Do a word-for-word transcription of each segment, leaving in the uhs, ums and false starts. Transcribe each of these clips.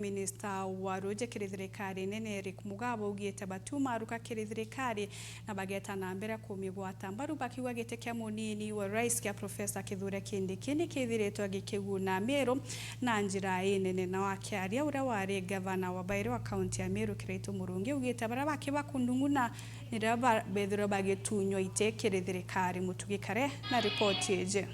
Minista wa ruuji kiri thirikari nene Eric Mugaa baugite batiumaruka kiri thirikari na bageta na mbere kumigwata mbaru, bakiuga giti kia munini wa rais kia Professor Kithure Kindiki ni kithiritwe gikiguna Meru na njira inene. Na akiaria uria wari gavana wa bairi wa kaunti ya Meru Kiraitu Murungi augite baria bakiba kundung'una ni riria ba-, bethirwe bagitunywa iti kiri thirikari. Mutugi Kare na ripoti iji.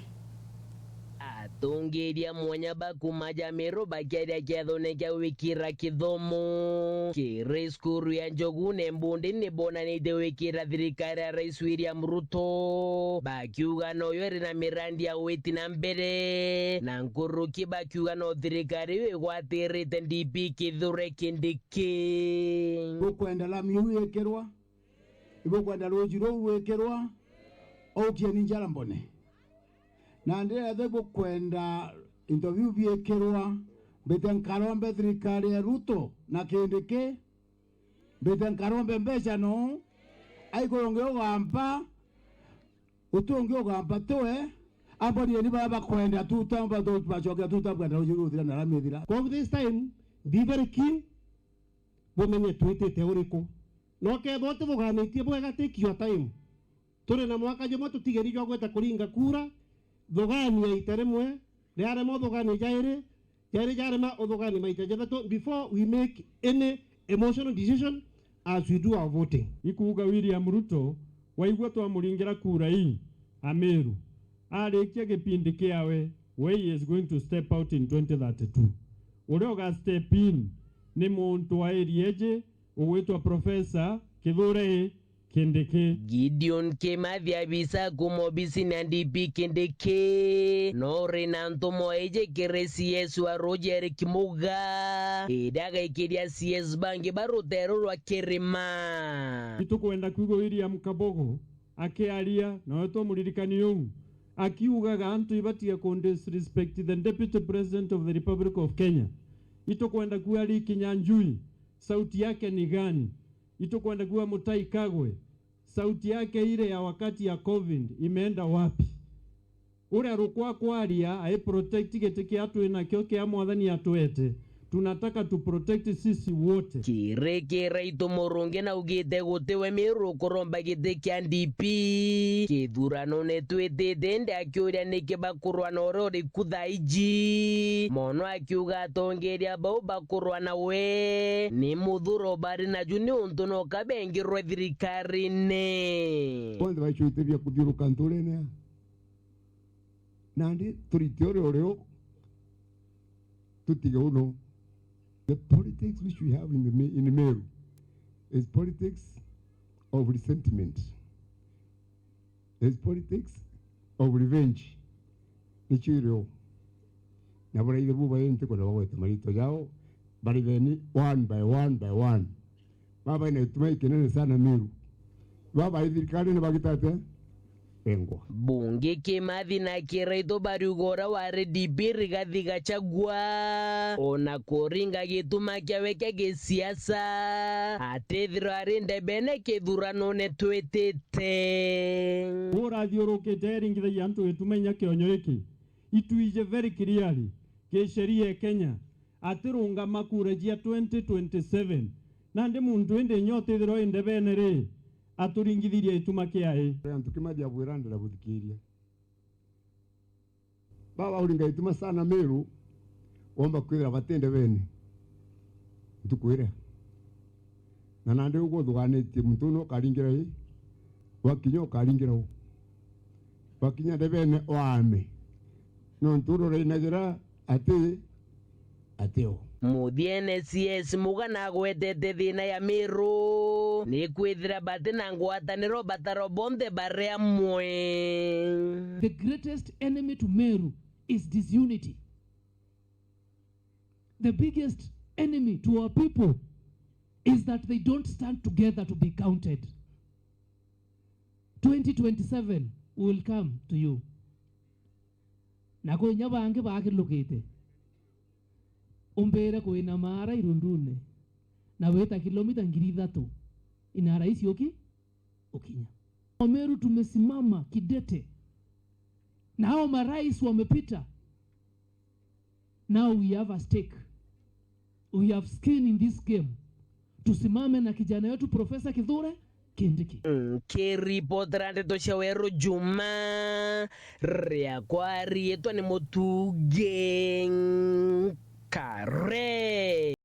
Atongeria mwanya ba kuma ja Meru bakiaria kiathone kia gwikira kithomo kiri cukuru ya Njogu na Mbundi ni bonanitie gwikira thirikari ya Rais William Ruto, bakiuga noyo iri na mirandi ya gwiti na mbere, na nkuruki bakiuga no thirikari iu igwatirite D P Kithure Kindiki. Gukwenda lami iu ikirwa, ibukwenda ruuji ruu rwikirwa, ukieni njara mbone. Na ndiretha ibukwenda into biu biikirwa, mbite nkarombe thirikari ya Ruto na Kindiki, mbite nkarombe mbeca no, aikuru ungi ugamba, uti ungi ugamba tiwe, ambonireni baria bakwenda tuta, bacokia tuta, kwenda ruuji ruthira na lami ithira. Kwa this time, be very keen, bumenye twitite uriku. Na ukethirwa utithuganitie bwega, take your time. Turi na mwaka jumwe, tutigeni jwa gwita kuringa kura. Thugania ita rimwe, riarema uthugania jairi, jairi jarema uthugania maita jathatu before we make any emotional decision as we do our voting. Ikuuga William Ruto, waigua twamuringira kura ii, Ameru, arikia gipindi kiawe, we he is going to step out in twenty thirty-two. Uria uga step in ni muntu wa area iji ugwitwa Professor Kithure Kindiki. Gideon Kimathi, abisa kuma obisini ya D P Kindiki, no uri na ntumwa iji kiri C S wa ruuji Eric Mugaa, iria agaikiria C S bangi ba ruteere rwa kirima. Itukwenda kwigua William Kabogo akiaria, nawe twamuririkani uu, akiugaga antu ibatige ku disrespect the Deputy President of the Republic of Kenya. Itukwenda kwigua Ricky Nyanjui, sauti yake ni gani? Itukwenda kwigua Mutahi Kagwe, sauti yake ile ya wakati ya covid imeenda wapi? Uria rukwa kwaria ai protect giti kia twi nakio kia Mwathani atwete. Tunataka tu protect sisi wote. Kiri Kiraitu Murungi naugite gutiwe Miru ukuromba giti kia D P kithuranone twitite, indi akiuria niki bakurwa na uria uriku thaa iji. Mono akiuga atongeria bau bakurwa nawe ni muthuro bari naju niuntu no kabengirwe thirikarine. Bonthe baicwite bia kuthiuruka nturene. Nandi turite uria urio, tutige uno. The politics which we have in the Me-, in Meru is politics of resentment. Is politics of revenge. Nicio irio. Na buraithe bu bainti kwenda bagwete marito jao, baritheni one by one by one. Baba ina gituma ikinene sana Meru. Baba i thirikari ni bagita atia? Bengwa. Bungi Kimathi na Kiraitu bariuga uria wari D P Rigathi Gachagua, ona kuringa gituma kiawe kia gisiasa, atithirwa ari ndebene kithuranone twitite. Urathiurukite eringithagia antu gituma inya kionyo iki. Itwije very clearly, gisheria e Kenya, atirungama kura cia twenty twenty-seven. Nandi muntu indi inya utithirwa i ndebene ri, aturingithiria gituma kiae. Antu Kimathi abwira ndira buthikiria. Baba uringa gituma sana Meru, womba kwithira bati ndebene. Ntuku iria. Na nandi uguo uthuganitie muntu uno ukaringira ii, wakinya ukaringira u. Wakinya ndebene oame. Nontu uria urainagira ati, ati o. Muthiene C S Muga nagwetete thina ya Meru ni kwithira bati na ngwataniro bataro bonthe bari amwe. The greatest enemy to Meru is disunity. The biggest enemy to our people is that they don't stand together to be counted. Twenty twenty-seven will come to you. Na kwi inya bangi bakilukite. Umbire kwina maara irundune, na wita kilomita ngiri ithatu, inara icio ki ukinya. Wameru tumesimama kidete. Na hao marais wamepita. Now we have a stake. We have skin in this game. Tusimame na kijana wetu Professor Kithure Kindiki. Nkiripotera ndeto cia Weru Juma, riakwa riitwa ni Mutugi Nkare.